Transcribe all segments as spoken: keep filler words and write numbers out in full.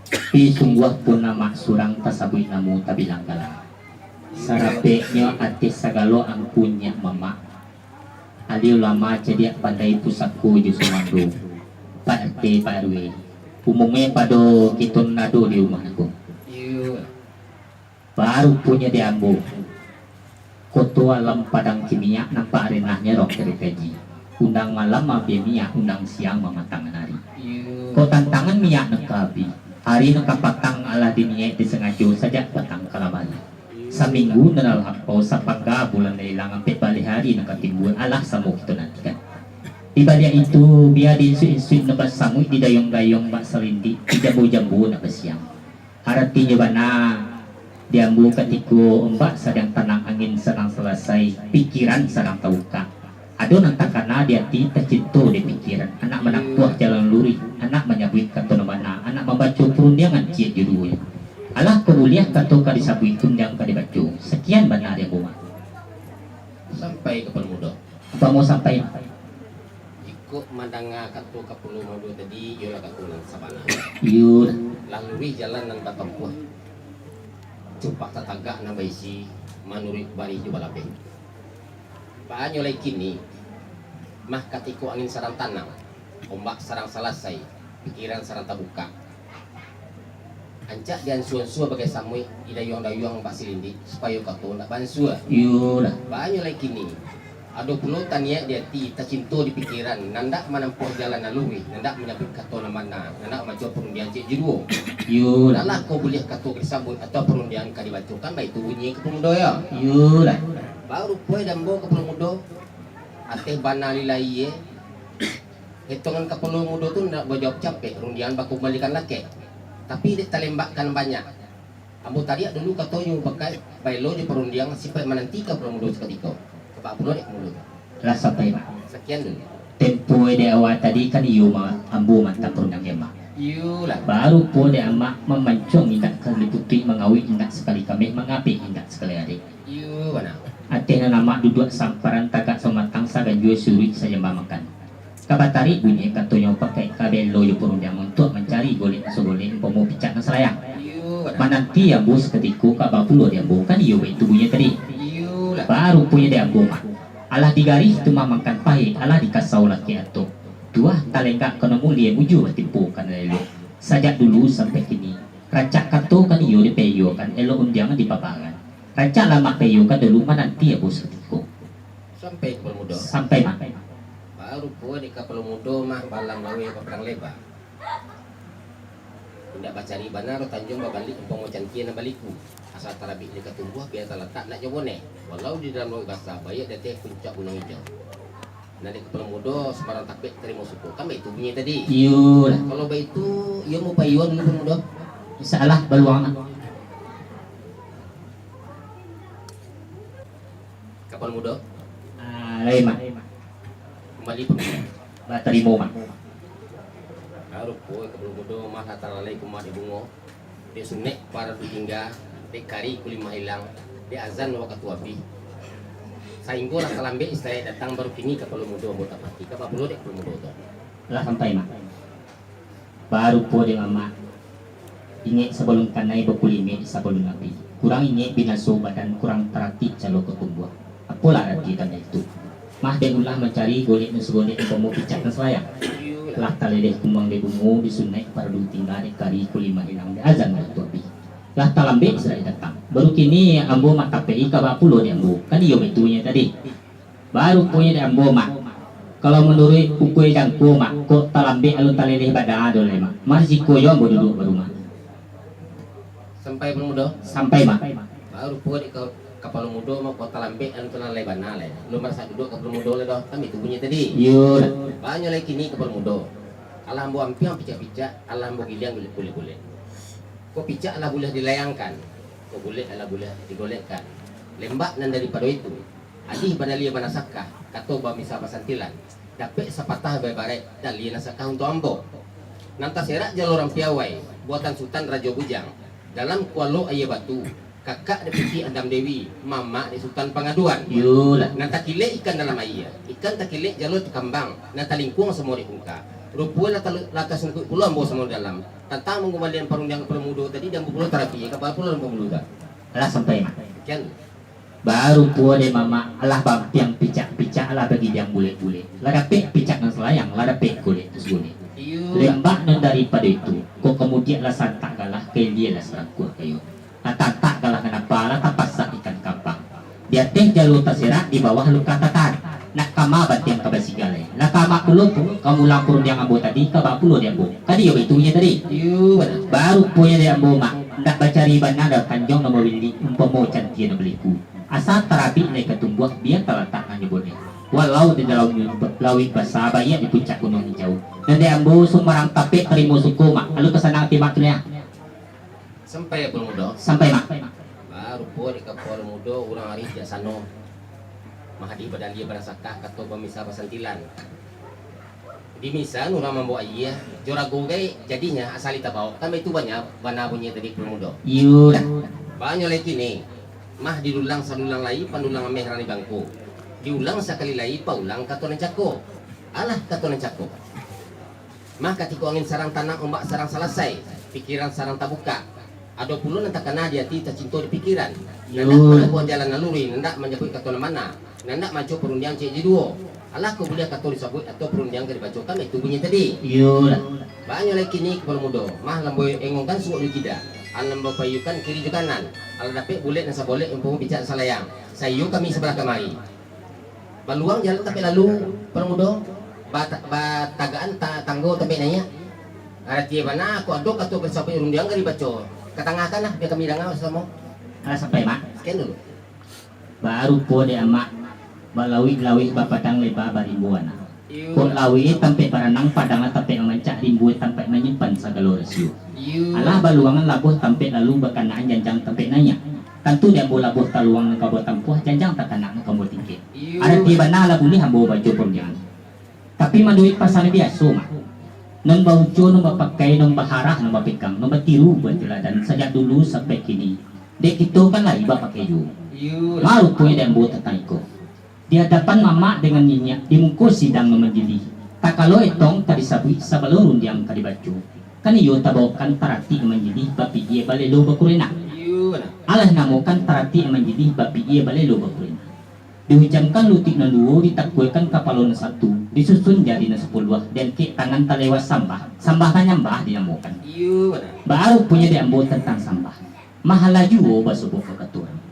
Tapi sungguah pun amak surang tasabuik namo tabilang galang. Sarapeknyo ateh sagalo angku nyiak mamak. Ahli ulama cadiak pandai pusako jo sumando. Pak R T, Pak R W. Umumnyo pado kito nan ado di rumah ko. Iyo. Baruponyo di ambo, koto alam padang kimiak nampak renahnyo rok dari kaji. Undang malam mabiah minyak, undang siang mamatangan ari. Iyo. Kok tantangan minyak nan ka abih, ari nan ka patang alah diniaik disangajo sajak patang kalamari. Saminggu nan lah lapau, sapangga bulan lah ilang, ampek baleh ari nan ka timbua alah samo kito nantikan. Di baliak itu, bia di insuik-insuik nan basamuik, di dayuang-dayuang bak salindik, di jambu-jambu nan basiang. Aratinyo bana, di ambo katiko ombak sadang tanang, angin sadang salasai, pikiran sadang tabukak. Ado nan takana di ati, tacinto di pikiran, anak manampuah jalan luruih, anak manyabuik kato nan bana, anak mambaco parundiangan ciek jo duo. Alah kok buliah kato ka disabuik, rundiang ka dibaco. Sakian bana di ambo mah. Sampai ka Palu Mudo. Apo mau sampai? Jikok mandanga kato ka Palu Mudo tadi, iyolah kato nan sabana. Iyo. Lah luruih jalan nan batampuah. Cupak tatagak nan baisi, manuruik barih jo balabeh. Baanyo lai kini, mah katiko angin sadang tanang, ombak sadang salasai, pikiran sadang tabukak. Ancak diansua-ansua bagai samuik, didayuang-dayuang bak silindik, supayo kato ndak baansua. Iyolah. Baanyo lai kini, ado pulo taniaik di ati, tacinto di pikiran, nan ndak manampuah jalan nan luruih, nan ndak manyabuik kato nan bana, nan ndak mambaco parundiangan ciek jo duo. Iyolah. Alah kok buliah kato ka disabuik, atau parundiangan ka dibaco, kan baitu bunyinyo ka Palu Mudo yo. Iyolah. Barupo di ambo ka Palu Mudo, ateh bana lilaie, Etongan ka Palu Mudo tu ndak bajawab capek, rundiangan bakumbalikan lakek. Tapi dek talembakkan banyak. Ambo tariak dulu katonyo bakaik baelo jo parundiangan, sipaik mananti ka Palu Mudo sakutiko. Ka baa pulo dek Palu Mudo tu? Lah sampai, Mak. Sakian dulu. Tempo dek awak tadi kan iyo ma-, ambo mantang parundiangan, Mak. Iyolah. Barupo dek amak mamancuang indak ka liputuik, mangawik indak sakali kameh, mangapeh indak sakali arek. Iyo bana. Ateh nan amak duduak samparan, tagak samatang, saganjua suruik sajambah makan. Ka batarik bunyi katonyo, pakai ka belo jo parundiangan untuak mancari golek sagolek, umpamo picak nan salayang. Iyo bana. Mananti ambo sakutiko, ka baa pulo di ambo, kan iyo baitu bunyi tadi. Iyolah. Baruponyo di ambo mah. Alah digarih tu mah makan pahik, alah dikasau lakek atok. Tuah talenggak ka nan mulie, mujua batimpo ka nan elok. Sajak dulu sampai kini, rancak kato kan iyo dipaiyokan, elok rundiangan dipabaran. Rancak lah mak paiyokan dulu, mananti ambo sakutiko. Sampai ka Palu Mudo. Sampai, Mak. Barupo dek ka Palu Mudo mah balam laweh bapadang leba. Indak bacari bana doh tanjuang babaliak, umpamo cangkia nan baliku. Asa tarabik di katumbuah, bia talatak ndak jo boneh. Walau di dalam lauik basah, baiak di ateh puncak gunuang ijau. Nan dek ka Palu Mudo, sambarang tapek tarimo suko. Kan baitu bunyi tadi? Iyolah. Kalau baitu, iyo mupaiyoan dulu Palu Mudo. Insyaallah, baluang lah. Ka Palu Mudo? Ah, lai, Mak. Kumbali Palu Mudo. Batarimo, Mak. Barupo ka Palu Mudo, mah lah talalai kumaik dek bungo. Dek sunek paradu tingga, dek kari kulimah ilang, dek azan wakatu abih. Sainggo lah talambek istirahat datang, baru kini ka Palu Mudo ambo tapati. Ka baa pulo dek Palu Mudo tu? Lah sampai, Mak. Barupo dek amak, ingek sabalun kanai, bakulimek sabalun abih. Kurang ingek binaso badan, kurang taratib calo ka tumbuah. Apolah arati tando itu? Mah dek ulah mancari golek nan sagolek, umpamo picak nan salayang. Lah taleleh kumbang dek bungo, disunaik paradu tingga, dek kari kulimah ilang, dek azan wakatu abih. Lah talambek istirahat datang. Baru kini ambo mah tapek, ka baa pulo dek ambo? Kan iyo baitu nyo tadi. Baruponyo dek ambo, Mak. Kalau manuruik ukua jangko, Mak, kok talambek alun taleleh bada doh lai, Mak. Mah risiko jo ambo duduak barumah. Sampai Palu Mudo? Sampai, Mak. Barupo dek ka, ka Palu Mudo mah, kok talambek alun taleleh bana lai. Alun marasak duduak ka Palu Mudo lai doh. Kan baitu bunyi tadi? Iyo lah. Baanyo lai kini ka Palu Mudo. Alah ambo ampiang picak-picak, alah ambo giliang gulek-gulek. Kok picak alah buliah dilayangkan, kok gulek alah buliah digolekkan. Lembak nan daripado itu, Adih badalia banasakah, kato bamisah basantilan, dapek sapatah baibaraik dalia nasakah untuak ambo. Nan taserak jalur Rampiawai, buatan Sutan Rajo Bujang, dalam kualo aia batu, kakak dek Puti Andam Dewi, mamak dek Sutan Pangaduan. Iyolah. Nan takilek ikan dalam aia, ikan takilek jalur takambang, nan talingkuang samo dek bungka. Rupo lah telu-, lah tasungkuik pulo ambo samo dalam. Tantang mangumbalian parundiangan Kepala Mudo tadi, di ambo pulo tarapi, ka baa pulo ambo dulu ka? Alah sampai, Mak. Kian. Barupo dek mamak, alah bampiang picak-picak, alah bagidiang bulek-bulek. Lah dapek picak nan salayang, lah dapek golek nan sagolek. Iyo. Lembak nan daripado itu, kok kamudiak lah santak galah, ka ilia lah sarangkuah kayo. Lah tantak galah nan apa, lah tapasak ikan kapang. Di ateh jalua taserak, di bawah luka tatahan. Nak kama batiang ka basigalai. Lah kama pulo tu, ka mulang parundiangan ambo tadi, ka baa pulo di ambo. Ka diyo baitunyo tadi. Iyo, bana. Baruponyo di ambo, Mak. Ndak bacari bana dah panjang nan bawili, umpamo cantia nan baliku. Asa tarabik lai ka tumbuah, bia talatak nan nyo boneh. Walau di dalam lauik basa, baiak di puncak gunuang hijau. Nan di ambo sumbarang tapek tarimo suko, Mak. Lalu ka sanang ati Mak tu nyo. Sampai, Kepala Mudo? Sampai, Mak. Barupo dek Kepala Mudo urang ari bijaksano. Mahadi badalia barasakah, kato bamisa basantilan. Di misa urang mambaok aia, jo rago gai jadinyo asali tabaok, kan baitu bana, bana bunyi tadi, Kepala Mudo? Iyo lah. Banyak lai kini, mah didulang sadulang lai, pandulang ameh rang di bangko. Diulang sakali lai, paulang kato nan cako. Alah kato nan cako. Mah katiko angin sarang tanang, ombak sarang salasai, pikiran sarang tabukak. Ado pulo nan takana di ati, tacinto di pikiran. Nan Yo. Ndak manabuah jalan nan luruih, nan ndak manjapuik kato nan bana, nan ndak manco parundiang ciek jo duo. Alah kok buliah kato disabuik atau parundiang ka dibacokan, itu bunyi tadi. Iyolah. Banyak lai kini Kepala Mudo, mah lamboi engongkan suok jo kida, alah lamboi payukan kiri jo kanan, alah dapek bulek nan sabolek, umpamo picak salayang, saiyo kami sabalah kamari. Baluang jalan tampek lalu, Kepala Mudo, bata-, batagaan ta-, tanggo tampek naiak. Arati bana, kok ado kato ka disabuik rundiang ka dibaco, ka tangahkan lah, bia kami danga samo-samo. Alah sampai, Mak? Sakian dulu. Barupo dek Amak, balauik-lauik bapadang leba barimbo anak. Iyo. Kok lauik tampek baranang, padang lah tampek mamancak, rimbo tampek manyimpan sagalo rasio. Iyo. Alah baluangan labuah tampek lalu, bakanaan janjang tampek naiak. Tantu di ambo labuah taluang nan ka ambo tampuah, janjang takanak nan ka ambo tingkek. Iyo. Arati bana lah buliah ambo baco parundiangan. Tapi manuruik pasan biaso, Mak. Nan bauco, nan bapakai, nan baharah, nan bapegang, nan batiru, bateladan sajak dulu sampai kini. Dek kito kan lai bapakai juo. Iyo. Mah ruponyo di ambo tantang iko. Di adapan mamak dengan niniak, di muko sidang nan majilih. Takalo etong ka disabuik, sabalun rundiang ka dibaco. Kan iyo tabaokan taratik nan majilih, bapikia balelo bakurena. Iyo, bana. Alah namokan taratik nan majilih, bapikia balelo bakurena. Dihujamkan lutik nan duo, ditakuakan kapalo nan satu, disusun jari nan sapuluah, diangkek tangan talewat sambah, sambah manyambah dinamokan. Iyo, bana. Baa ruponyo di ambo tantang sambah. Mah alah juo basobok ka kato urang.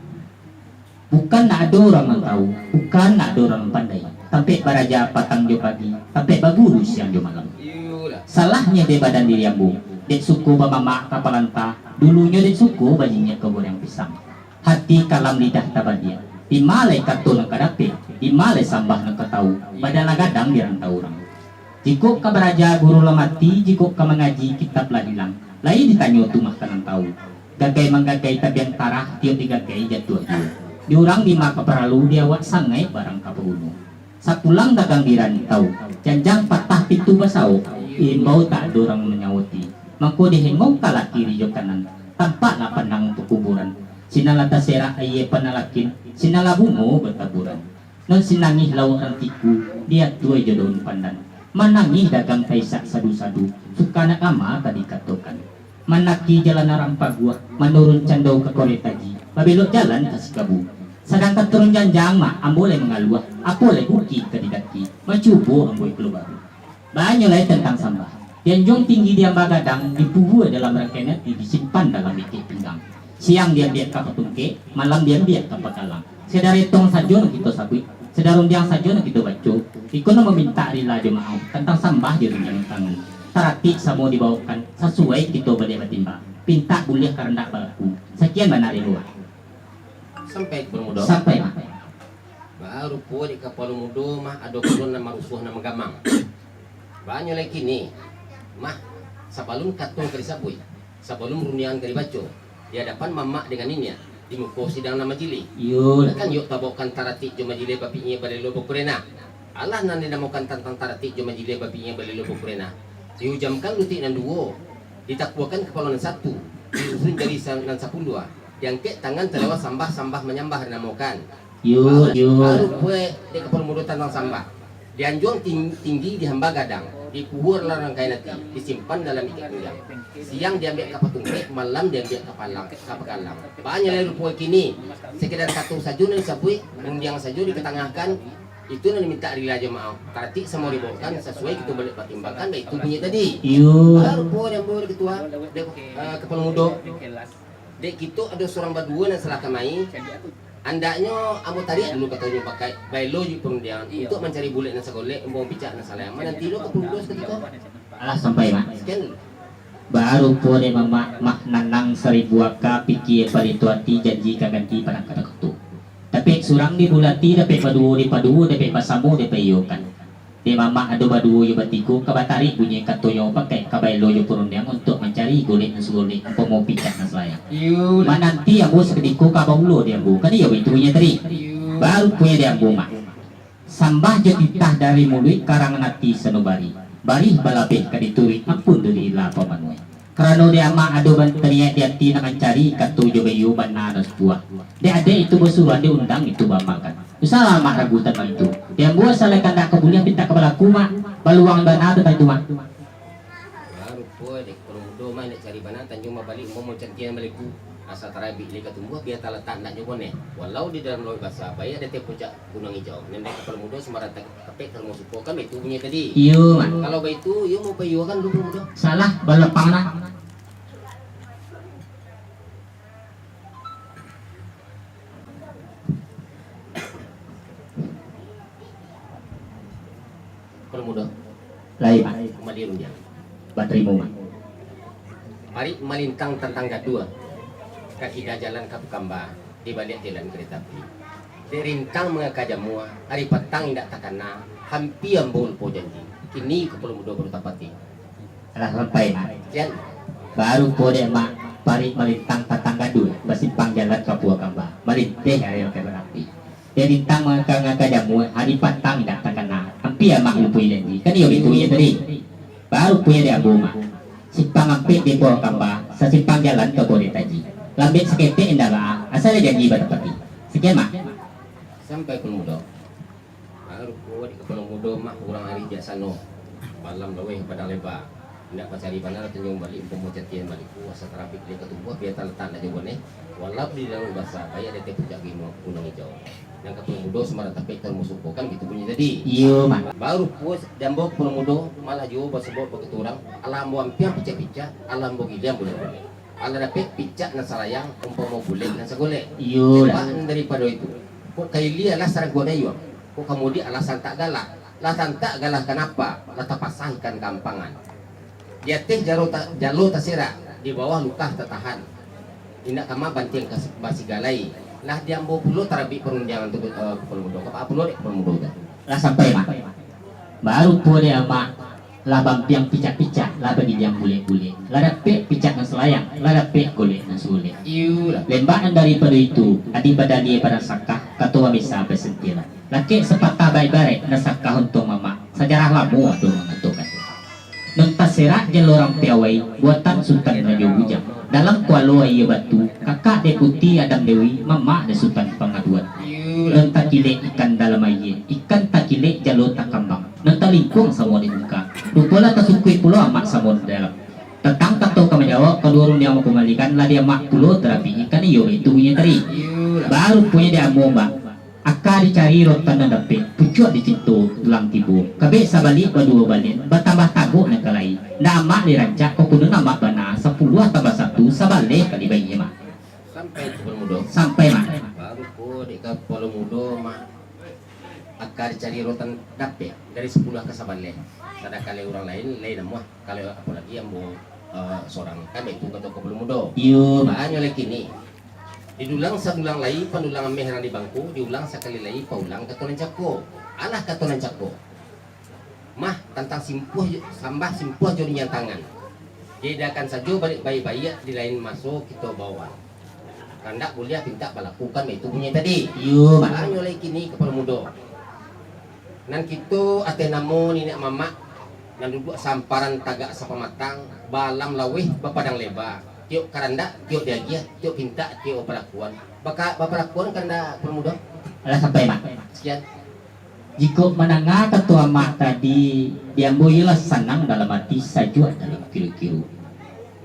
Bukan ndak ado urang nan tahu, bukan ndak ado urang nan pandai. Tampek baraja patang jo pagi, tampek baguru siang jo malam. Iyolah. Salahnyo dek badan diri ambo, dek suko bamamak ka palanta, dulunyo dek suko bajinyiak ka goreng pisang. Hati kalam lidah tabaliak, di ma lai kato nan ka dapek, di ma lai sambah nan ka tahu, badan lah gadang di rantau urang. Jikok ka baraja guru lah mati, jikok ka mangaji kitab lah ilang, lai ditanyo tu mah ka nan tahu. Gagai manggagai tabiang tarah, tiok digagai jatuah juo. Di urang di ma ka paralu, di awak sangaik barang ka paguno. Sapulang dagang di rantau, janjang patah pintu basaok, imbau tak ado urang manyauti. Mangko dihengongkan lah kiri jo kanan, tampak lah pandang pakuburan. Sinan lah taserak aia panalakin, sinan lah bungo bataburan. Nan sinangih lawak rantiku, diatua jo daun pandan. Manangih dagang taisak sadu-sadu, suka nak kama ka dikatokan. Mandaki jalan urang paguah, manurun cando ka korek taji, babelok jalan ka Sikabu. Sadang ka turun janjang, Mak, ambo lai mangaluah, apo lai bukik ka didaki, mancubo ambo iko baru. Banyak lai tantang sambah. Dianjuang tinggi diamba gadang, dipubua dalam rangkaian ati, disimpan dalam ikek pinggang. Siang diambiak ka patungkek, malam diambiak ka pagalang. Sadaro etong sajo nan kito sabuik, sadaro rundiang sajo nan kito baco, iko nan mamintak rila jo maaf, tantang sambah jo rundiang tangan. Taratik samo dibaokan, sasuai kito baliak batimbang, pintak buliah karandak balaku. Sakian bana dek ambo. Sampai Kepala Mudo? Sampai, Mak. Barupo dek Kepala Mudo mah ado pulo nan marusuah nan magamang. Banyak lai kini, mah, sabalun kato ka disabuik, sabalun rundiangan ka dibaco, di adapan mamak dengan niniak, di muko sidang nan majilih. Iyolah. Kan yok tabaokan taratik jo majilih, bapikia balelo bakurena. Alah nan dinamokan tantang taratik jo majilih, bapikia balelo bakurena. Diujamkan lutik nan duo, ditakuakan kapalo nan satu, disusun jari sa-, nan sapuluah, diangkek tangan talewat sambah, sambah manyambah dinamokan. Yo, yo. Baru puek dek Kepala Mudo tantang sambah. Dianjuang ting-, tinggi, dihamba gadang. Dikubua dalam rangkaian ati, disimpan dalam ikat pinggang. Siang diambiak ka patungkek, malam diambiak ka palang, ka pagalang. Banyak lai rupo kini, sekedar kato sajo nan disabuik, rundiang sajo dikatangahkan, itu nan dimintak rila jo maaf. Karatik samo dibawakan, sasuai kito baliak patimbangkan, baitu bunyi tadi. Iyo. Baru rupo di ambo di ketua, di, eh, kapalo mudo. Dek kito ado surang baduo nan salah kamai, andaknyo ambo tarik dulu katonyo pakai, baelo jo parundiangan, untuak mancari bulek nan sagolek, umpamo picak nan salayang. Mananti lo kapalo mudo sakutiko. Alah sampai, Mak. Sekian dulu. Baru rupo dek Mamak, Mak Nanang saribu aka, pikia palito ati, janji ka ganti padang ka takutu. Tapi surang dibulati, dapek baduo dipaduo, dapek basamo dipaiyokan. Dek Mamak ado baduo jo batigo, ka batarik bunyi katonyo pakai, ka baelo jo parundiangan untuak mancari golek nan sagolek, umpamo picak nan salayang. Iyo lah. Mananti ambo sakutiko ka baulo di ambo. Kan iyo baitu bunyi tadi. Iyo. Baru punyo di ambo, Mak. Sambah jo titah dari muluik, karangan ati sanubari. Barih balabeh ka dituruik, ampun dari ila pamanuah. Karano dek Amak ado ban-, taniaik di ati nak mancari, kato jo baiyo bana nan sabuah. Dek adek itu basuruan, dek undang itu baamalkan. Usahlah Amak ragu tantang itu. Dek ambo asa lai kandak ka buliah, pintak ka balaku, Mak. Baluang bana tantang itu, Mak. Baru rupo dek kapalo mudo, Mak, nak cari bana, tanjuang babaliak, umpamo cantian baliku. Asa tarabik lai ka tumbuah, bia talatak ndak nyo boneh. Walau di dalam lauik basa, baiak di ateh puncak Gunuang Ijau. Nan dek kapalo mudo, sumbarang ta-, tapek ka rumah suko, kan baitu bunyi tadi. Iyo, Mak. Kalau baitu, iyo mau paiyokan dulu kapalo mudo. Salah, balapang lah. Kapalo mudo. Lai, Mak. Kumbali rundiang. Batarimo, Mak. Parik malintang tantang gaduah, ka hida jalan ka Pukamba, di baliak jalan kareta api. Dek rintang mangaka jamua, ari patang indak takana, hampia ambo lupo janji. Kini kapalo mudo baru tapati. Alah sampai, Mak. Jan. Baru rupo dek Mak, parik malintang tantang gaduah, basimpang jalan ka Pukamba, malinteh ari kareta api. Dek rintang mangaka-ngaka jamua, ari patang indak takana, hampia Amak lupo janji. Kan iyo baitu bunyi tadi. Baru punyo di ambo, Mak. Simpang ampek di Pukamba, sasimpang jalan ka Puritaji. Lambek saketek indak baa, asa lai janji batapati. Sakian, Mak. Sampai kapalo mudo. Baru rupo dek kapalo mudo, Mak, urang ari bijaksano. Malam laweh padang leba. Indak bacari bana, tanjuang baliak, umpamo cantian baliku, asa tarabik lai ka tumbuah, bia talatak ndak jauah boneh. Walau di lauik basa, baiak di ateh puncak Gunuang Ijau. Nan kapalo mudo, sumbarang tapek ka rumah suko, kan baitu bunyi tadi. Iyo, Mak. Baru rupo di ambo kapalo mudo, malah juo basobok bakuturang, alah ambo ampiang picak-picak, alah ambo giliang bulek-bulek. Alah dapek picak nan salayang, umpamo bulek nan sagolek. Iyo lah. Lepas daripado itu, kok ka ilia alah sarangkuak dayuang, kok ka mudiak alah santak galah. Lah santak galah kanapa? Lah tapasah ikan ka ampangan. Di ateh jalo ta-, jalo taserak, di bawah lukah tatahan. Indak kama bantiang kas-, basigalai. Lah di ambo pulo tarabik parundiangan tu, eh, kapalo mudo. Ka baa pulo dek kapalo mudo tu? Lah sampai, Mak. Baru rupo dek Amak, lah baampiang picak-picak, lah bagiliang bulek-bulek. Lah dapek picak nan salayang, lah dapek golek nan sagolek. Iyo lah. Lembak nan daripado itu, adi badalia padang sakah, kato bamisa basentilah. Lakek sapatah baibarek, nan sakah untuang mamak, sajarah lamo ado mangatokan. Nan taserak jalo urang piawai, buatan Sutan Rajo Bujang. Dalam kualo aia batu, kakak dek Puti Adam Dewi, mamak dek Sutan Pangaduan. Nan takilek ikan dalam aia, ikan takilek jalo takambang. Nan talingkuang samo di muka, rupo lah tasukuik pulo amak samo di dalam. Tantang kato ka manjawab, kaduo rundiang mambalikan, lah di amak pulo tarabik ikan iyo itu bunyi tadi. Baru punyo di ambo, Mbak. Aka dicari rotan nan dapek, pucuak dicinto tulang tibo. Kabek sabalik baduo baliak, batambah tagok nan ka lai. Ndak amak dirancak, kok kunun amak bana, sapuluah tambah satu, sabaleh kali baia, Mak. Sampai tu kapalo mudo. Sampai, Mak. Baru ko dek kapalo mudo, Mak. Aka dicari rotan dapek, dari sapuluah ka sabaleh. Sadangkan lai urang lain, lain amuah. Kalau apolagi ambo, eh, sorang, kan baitu kato kapalo mudo. Iyo, Mak. Baanyo lai kini. Didulang sadulang lai, pandulang ameh nan di bangko, diulang sakali lai, paulang kato nan cako. Alah kato nan cako. Mah, tantang simpuah jo, sambah simpuah jo rinjang tangan. Diadakan sajo baliak baiak-baiak, di lain maso kito bawa. Kandak buliah pintak balaku, kan baitu bunyi tadi. Iyo, Mak. Baanyo lai kini kapalo mudo. Nan kito ateh namo niniak mamak, nan duduak samparan tagak sapamatang, baalam laweh bapadang leba, tiok karandak, tiok diagiah, tiok pintak, tiok bapalakuan. Baka-, bapalakuan kandak kapalo mudo? Alah sampai, Mak. Sakian. Jikok mandanga kato amak tadi, di ambo iyolah sanang dalam ati, sajuak dalam kiro-kiro.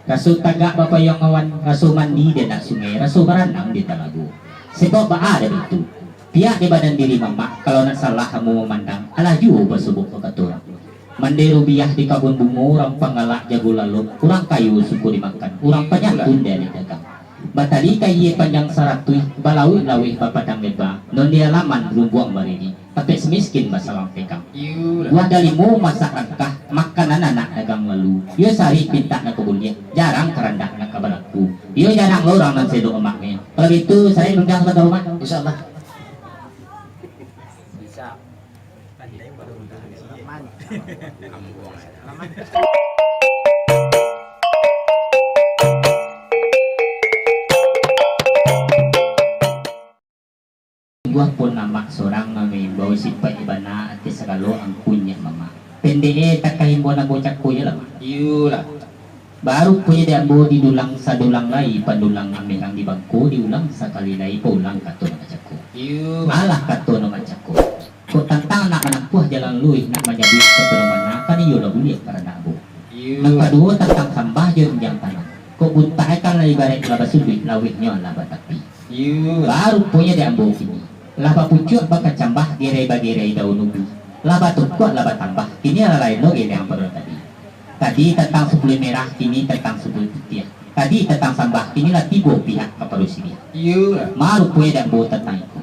Raso tagak bapayuang awan, raso mandi di anak sungai, raso baranang di talago. Sabab baa dek itu? Pihak di badan diri mamak, kalau nak salah ambo mamandang, alah juo basobok ka kato urang. Mandai rubiah di kabun bungo, urang panggalak jago lalok, urang kayo suko dimakan, urang panyantun dialek dagang. Batali kayie panjang saratuih, balauik laweh bapadang leba, nan di alaman rumbuang bariri, tapek samiskin basalang pegang. Buah dalimo masak rangkah, makanan anak dagang lalu. Iyo sari pintak nak ka buliah, jarang karandak nak ka balaku. Iyo jarang lo urang nan sedok amaknyo. Kalau bitu, sarik rundang sabantar, Mak. Insyaallah. Sungguah pun amak sorang nan maimbau, sipaik bana ateh sagalo angku nyiak mamak. Pendek e, takah imbau nan bocako je lah, Mak. Iyolah. Baru punyo di ambo didulang sadulang lai, pandulang amerang di bangko, diulang sakali lai, paulang kato nan bacako. Iyo. Alah kato nan bacako. Kok tantang nak manampuah jalan luih, nak manyabuik kato nan bana, kan iyo lah buliah karandak ambo. Iyo. Nan kaduo tantang sambah jo rundiang tanang. Kok buntak e kan lah ibaraik lah basunduik, lawehnyo lah batapi. Iyo. Baru punyo di ambo kini. Lah bapucuak bakacambah, gerai-bagerai daun ubi. Lah batukuak, lah batambah, kini lah lain lo giliang pado tadi. Tadi tantang sapuluah merah, kini tantang sapuluah putiah. Tadi tantang sambah, kini lah tibo pihak kapado siriah. Iyo lah. Maruponyo di ambo tantang iko.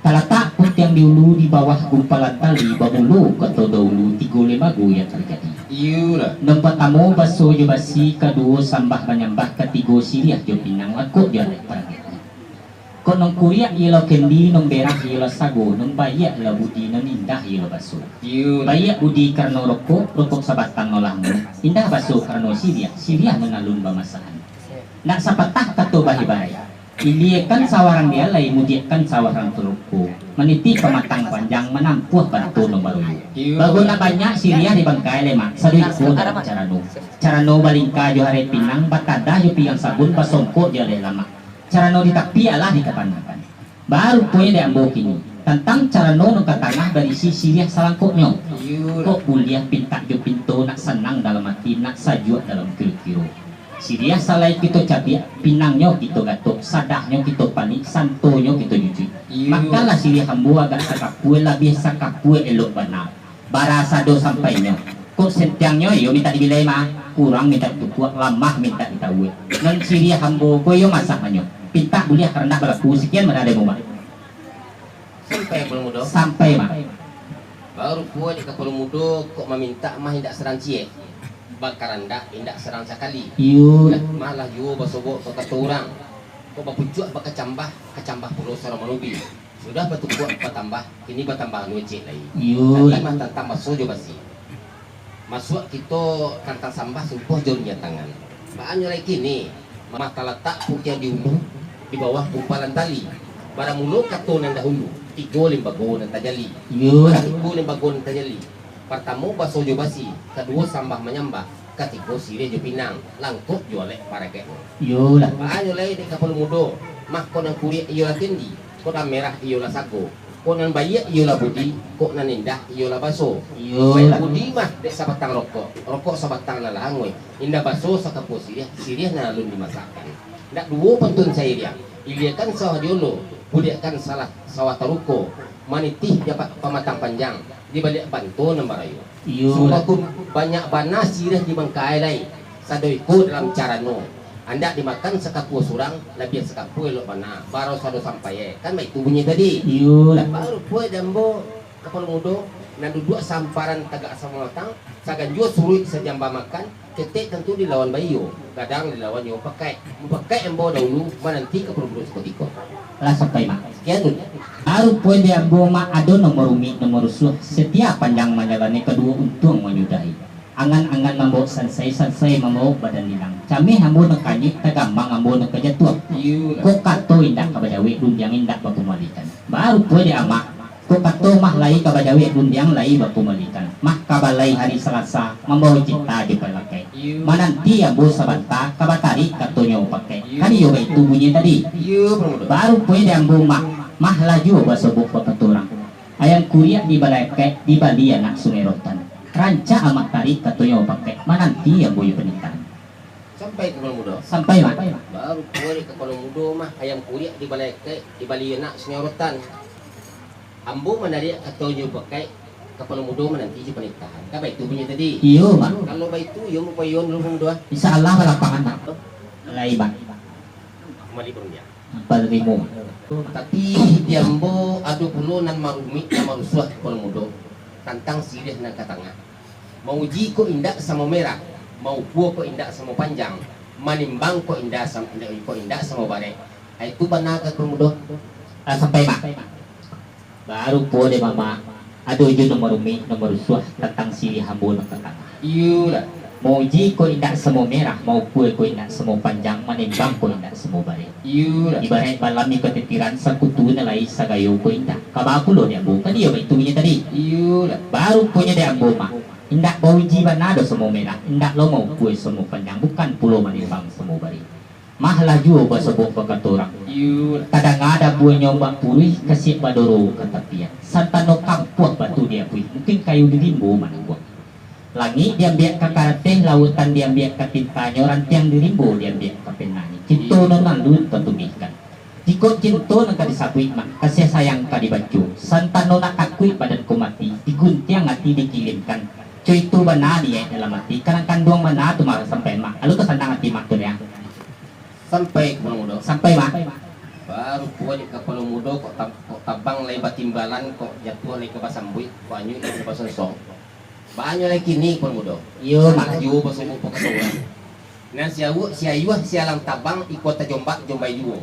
Talatak puntiang di ulu, di bawah gumpalan tali, bamulo kato dahulu, tigo limbago yang tarjadi. Iyo lah. Nan patamo baso jo basi, kaduo sambah manyambah, katigo siriah jo pinang, langkok jo alek parangeknyo. Kok nan kuriak iyolah kendi, nan berah iyolah sago, nan baiak iyolah budi, nan indah iyolah baso. Iyo. Baiak budi karano rokok, rokok sabatang nan lamo, indah baso karano siriah, siriah nan alun bamasakan. Nak sapatah kato bahibarai, iliakan sawarang dialai, mudiakkan sawarang taruko, maniti pamatang panjang, manampuah banto nan baroyo. Iyo. Bago nak banyak siriah di bangkai lai, Mak, sado iko dalam carano. Carano balingka jo arai pinang, batadah jo piriang sabun, basongkok jo alek lamak. Carano di tapi alah dikapanakan. Baruponyo di ambo kini, tantang carano nan ka tangah barisi siriah salangkoknyo. Iyo lah. Kok buliah pintak jo pinto, nak sanang dalam ati, nak sajuak dalam kiro-kiro. Siriah salai kito cabiak, pinangnyo kito gatok, sadahnyo kito panik, santonyo kito jujuik. Iyo. Makanlah siriah ambo agak sakapua, labiah sakapua elok bana. Bara sado sampainyo. Kok sentiangnyo iyo mintak dibilai, Mak, kurang mintak ditukuak, lamah mintak ditawuak. Nan siriah ambo ko iyo masak manyo. Pintak buliah karandak balaku, sakian mah dari ambo, Mak. Sampai, Kapalo Mudo? Sampai, Mak. Baru pulo dek Kapalo Mudo, kok mamintak mah indak sadang ciek. Bakarandak indak sadang sakali. Iyo. Lah, malah juo basobok ka kato urang. Kok bapucuak bakacambah, kacambah pulo saro manubi. Sudah batukuak batambah, kini batambah luecek lai. Iyo. Tadi mah tantang baso jo basi. Masuak kito tantang sambah sumpuah jo rundiang tangan. Baanyo lai kini, mah talatak puntiang di ulu, di bawah gumpalan tali. Baramulo kato nan dahulu, tigo limbago nan tajali. Iyo lah. Tigo limbago nan tajali. Partamo baso jo basi, kaduo sambah manyambah, katigo siriah jo pinang, langkok jo alek parakeknyo. Iyo lah. Baanyo lai dek Kapalo Mudo, mah kok nan kuriak iyolah kendi, kok nan merah iyolah sago, kok nan baiak iyolah budi, kok nan indah iyolah baso. Iyo lah. Baiak budi mah dek sabatang rokok, rokok sabatang nan lah anguih, indah baso sakapua siriah, siriah nan alun dimasakkan. Ndak duo pantun sairiang, iliakan sawah diolo, budiakan salah sawah taruko, manitih dapat pamatang panjang, di baliak banto nan barayo. Iyo lah. Sungguahpun banyak bana siriah di bangkai lai, sado iko dalam carano. Andak dimakan sakapua surang, labiah sakapua elok bana, baro sado sampai e. Kan baitu bunyi tadi. Iyo lah. Baru pulo di ambo, Kapalo Mudo, nan duduak samparan tagak samatang, saganjua suruik sajamba makan, ketek tantu dilawan baiyo, gadang dilawan nyo pakaik. Mupakaik ambo dahulu, mananti Kapalo Mudo sakutiko. Lah sampai, Mak. Sakian tu. Baru pulo di ambo, Mak, ado nan marumik, nan marusuah, satia panjang manjalani, kaduo untuang manyudahi. Angan-angan mambaok sansai, sansai mambaok badan linang. Cameh ambo nan kanyuik, tagamang ambo nan ka jatuah. Iyo lah. Kok kato indak ka bajawek, rundiang indak bakumalikan. Baru pulo di amak, kok kato mah lai ka bajawek, rundiang lai bakumalikan. Mah ka balai hari Salasa, mambaok cita jo palakek. Iyo. Mananti ambo sabanta, ka batarik katonyo pakai. Iyo. Kan iyo baitu bunyi tadi. Iyo, Kapalo Mudo. Baru pulo di ambo, Mak, mah lah juo basobok bakato urang. Ayam kuriak di balai akaik, dibali anak Sungai Rotan. Rancak amat tarik katonyo pakai, mananti ambo jo panitahan. Sampai ka Kapalo Mudo? Sampai, Mak. Baru pulo dek Kapalo Mudo mah, ayam kuriak di balai akaik, dibali anak Sungai Rotan. Ambo manariak katonyo pakai, Kapalo Mudo mananti jo panitahan. Kan baitu bunyi tadi? Iyo, Mak. Kalau baitu, iyo, ambo paiyoan dulu, Kapalo Mudo, ah. Insya Allah, balapangan, Mak. Lai, Mak. Kembali pun dia. Barimo. Tapi, di ambo ado pulo nan marumik, nan marusuah, Kapalo Mudo, tantang siriah nan ka tangah. Mauji kok indak samo merah, maukua kok indak samo panjang, manimbang kok indak sam-, kok indak samo barek. Ai, itu bana ka, Kapalo Mudo? Ah, sampai, Mak. Baru pulo dek Mamak, ado juo nan marumik, nan marusuah tantang siriah ambo nan ka tangah. Iyolah. Mauji kok indak samo merah, maukua kok indak samo panjang, manimbang kok indak samo barek. Iyolah. Ibaraik balam iko titiran, sakutu nan lai sagayo kok indak. Ka baa pulo dek ambo, kan iyo baitu bunyi tadi? Iyolah. Baru punyo dek ambo, Mak. Indak bauji bana doh samo merah, indak lo maukua samo panjang, bukan pulo manimbang samo barek. Mah lah juo basobok bakato urang. Iyo. Tadanga dabuanyo bak puruih, kasiak badoro ka tapian. Santano kampuah batu diapuih, mungkin kayu di rimbo manabuang. Langik diambiak ka karateh, lautan diambiak ka tintanyo, rantiang di rimbo diambiak ka penanyo. Cinto nan alun tatulihkan. Jikok cinto nan ka disabuik, Mak, kasiah sayang ka dibaco. Santano nak takuik badan ko mati, diguntiang ati dikilinkan. Co itu bana niaik dalam ati, kanang kanduang bana tu mah sampai, Mak. Alun tasanang ati, Mak, tu, yo. Sampai Kapalo Mudo? Sampai, Mak. Baru pulo dek Kapalo Mudo, kok tab-, kok tabang lai batimbalan, kok jatuah lai ka basambuik, kok anyuik lai ka basonsong. Banyak lai kini, Kapalo Mudo. Iyo, Mak. Malah juo basobok bakato urang. Nan siawuak, siayuah, sialang tabang, iko tajombak, jombai juo.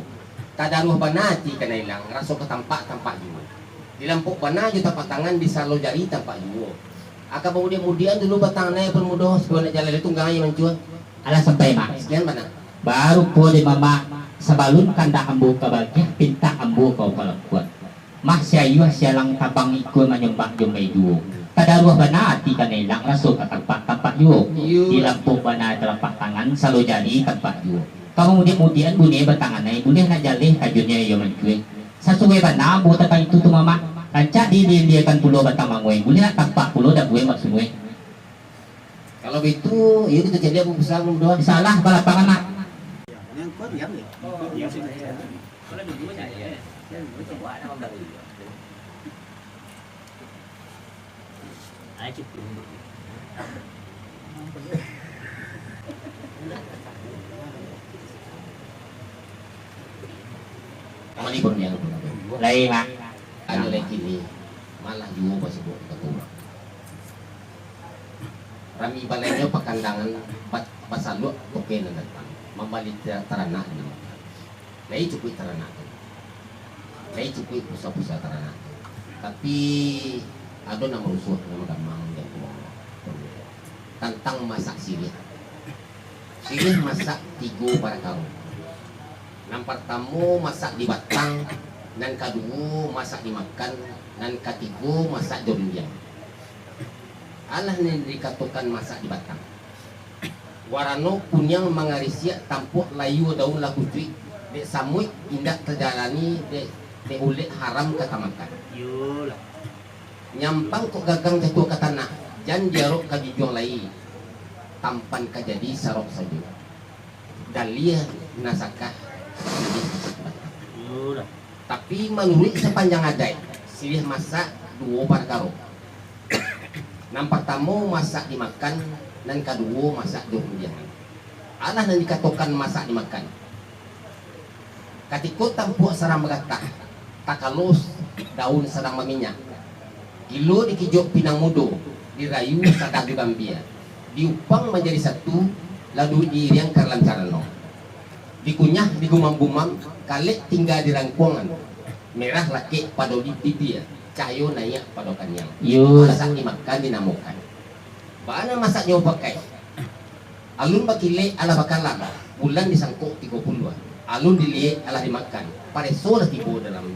Tadaruah bana ati ka nan ilang, raso ka tampak, tampak juo. Dilampok bana jo tapak tangan, disalo jari tampak juo. Aka bamudiak-mudiakan dulu batang anai, Kapalo Mudo, supayo nak jaleh tunggang aia mancua. Alah sampai, Mak. Sakian bana. Baru pulo dek Mamak, sabalun kandak ambo ka bagiah, pintak ambo ka Upalo Kuat. Mah siayuah sialang tabang, iko manyombak jombai juo. Tadaruah bana ati ka nan ilang, raso ka tampak, tampak juo. Iyo. Dilampok bana talapak tangan, salo jari tampak juo. Ka bamudiak-mudiakan bunyi batang anai, buliah nak jaleh tajunnyo iyo mancua. Sasuai bana ambo tantang itu tu, Mamak. Rancak diilia-iliakan pulo batang manguai, buliah nak tampak pulo dabuak bak sungai. Kalau baitu, iyo kito caliak pun bisa, Kapalo Mudo. Insya Allah, balapangan, Mak. Kembali pun dia. Lai, Mak. Anu lai kini, malah juo basobok bakato urang. Rami balainyo pakandangan, ba-, basaluak toke nan datang, mambali ta-, taranak di makan. Lai cukuik taranak tu. Lai cukuik pusa-pusa taranak tu. Tapi, ado nan marusuah, nan magamang, nan kuang. Tantang masak siriah. Siriah masak tigo parakaro. Nan partamo masak di batang, nan kaduo masak di makan, nan katigo masak jo rundiang. Alah nan dikatokan masak di batang. Warano kuniang mangarisiak tampuak layua daun lah kucuik, dek samuik indak tajalani, dek, dek ulek haram ka tamakan. Iyolah. Nyampang kok gagang jatuah ka tanah, jan diarok ka jujuang lai, tampan ka jadi sarok sajo. Daliah nasakah siriah masak batang. Iyolah. Tapi manuruik sapanjang adaik, siriah masak duo parkaro. Nan partamo masak dimakan, nan kaduo masak di rundiangan. Alah nan dikatokan masak dimakan. Katiko tampuak sadang bagatah, takalo daun sadang baminyak. Gilo dikijok pinang mudo, dirayu sadah jo gambia, diupang manjadi satu, lalu diiriang ka dalam carano. Dikunyah digumam-gumam, kalek tingga di rangkuangan, merah lakek pado di bibia, cayo naiak pado kaniang. Iyo. Masak dimakan dinamokan. Bana masaknyo pakai. Alun bakilek alah bakalam, bulan di sangkok tigo puluah. Alun diliek alah dimakan, pareso lah tibo dalam.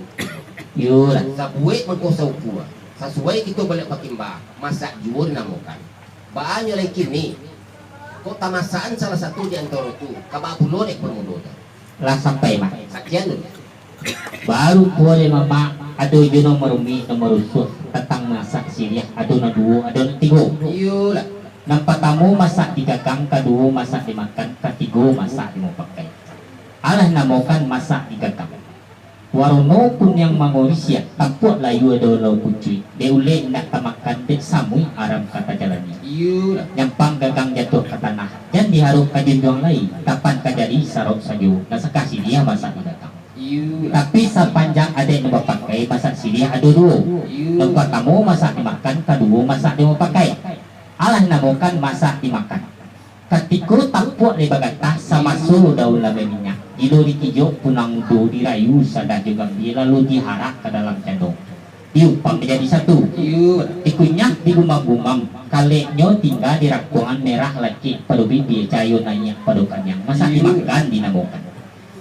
Iyo lah. Sabuek mangko saukua, sasuai kito baliak bakimba, masak juo dinamokan. Baa nyo lai kini, kok tamasakan salah satu di antaro tu, ka baa pulo dek Kapalo Mudo tu? Lah sampai, Mak. Sakian dulu. Baru pulo dek Mamak, Ado juo nan marumik, nan marusuah, tantang masak siriah, ado nan duo, ado nan tigo. Iyolah. Nan partamo masak digagang, kaduo masak dimakan, katigo masak dimupakai. Alah namokan masak digagang. Warono kuniang mangorisiah, tampuak layua daun lau kucuik, dek ulek indak tamakan, dek samuik aram ka tajalani. Iyolah. Nyampang gagang jatuah ka tanah, jan diharok ka junjuang lai, tapan ka jari sarok sajo, nasakah siriah masak digagang. Iyolah. Tapi sapanjang adaik nan bapakai, masak siriah ado duo. Iyo. Nan partamo masak dimakan, kaduo masak dimupakai. Alah namokan masak dimakan. Katiko tampuak lai bagatah, samaso daun lah baminyak, bilo dikijok punang mudo, dirayu sadah jo gambia, lalu diharak ka dalam cando. Diumpang manjadi satu. Iyo. Dikunyah digumam-gumam, kaleknyo tingga di rangkuangan, merah lakek pado bibia, cahayo naiak pado kaniang, masak Iyo. dimakan dinamokan.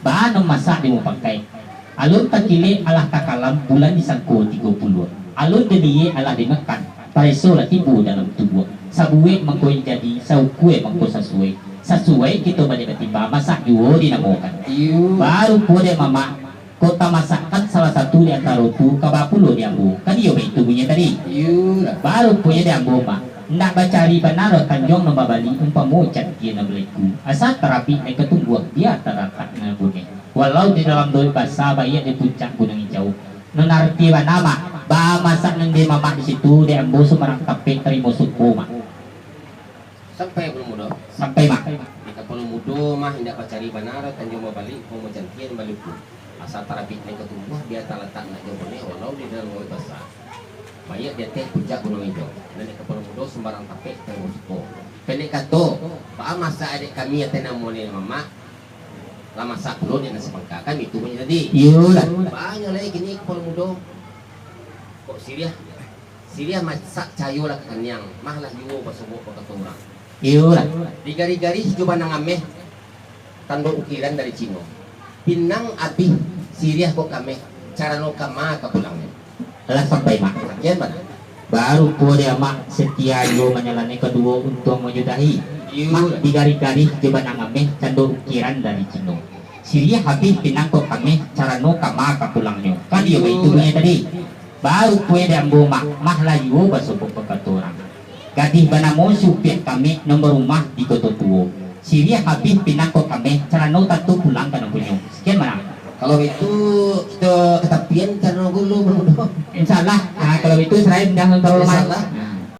Baa nan masak dimupakai. Alun takilek alah takalam, bulan disangko tigo puluah. Alun diliyek alah dimakan, pareso lah tibo dalam tubuah. Sabuek mangko jadi, saukua mangko sasuai. Sasuai kito baliak batimba, masak juo dinamokan. Iyo. Barupo dek mamak, kok tamasakkan salah satu di antaro tu, ka baa pulo di ambo. Kan iyo baitu bunyi tadi. Iyo lah. Baruponyo di ambo, Mak. Indak bacari bana doh tanjuang nan babalik, umpamo cangkia nan balaiku. Asa tarabik nan ka tumbuah, bia talatak nan buneh. Walau di dalam lauik basa, baiak di puncak gunuang ijau. Nan arti bana, Mak, baa masak nan di mamak di situ, dek ambo sumbarang tapek tarimo suko, Mak. Sampai Kapalo Mudo? Sampai, Mak. Di Kapalo Mudo mah indak bacari bana doh tanjuang babalik, umpamo cangkia nan balaiku. Asa tarabik nan ka tumbuah, bia talatak nan ka buneh, walau di dalam lauik basa. Baiak di ateh puncak gunuang ijau, nan di Kapalo Mudo sumbarang tapek tarimo suko. Pendek kato, baa masak dek kami ateh namo ni mamak, lah masak pulo dek nan sapangka, kan itu bunyi tadi. Iyolah. Banyak lai kini Kapalo Mudo. Kok siriah, siriah masak cahayo lah ka kaniang, mah lah juo basobok bakato urang. Iyolah. Digari-gari jo banang ameh, tando ukiran dari Cino. Pinang abih, siriah kok kameh, carano kama ka pulangnyo. Lah sampai, Mak. Sakian bana. Barupo dek Amak, satia juo manjalani kaduo untuang manjudahi. Iyo. Mak digari-gari jo banang ameh, tando ukiran dari Cino. Siriah abih, pinang kok kameh, carano kama ka pulangnyo. Kan iyo baitu bunyi tadi. Baruponyo dek ambo, Mak, mah lah juo basobok bakato urang. Gadih banamo si Upiak Kamek nan barumah di Koto Tuo. Siriah abih, pinang kok kameh, carano tantu pulang ka nan punyo. Sakian bana. Kalau itu, kito ka tapian carano gulu, bro. Insya Allah. Nah, kalau itu, sarahin dah. Insya Allah.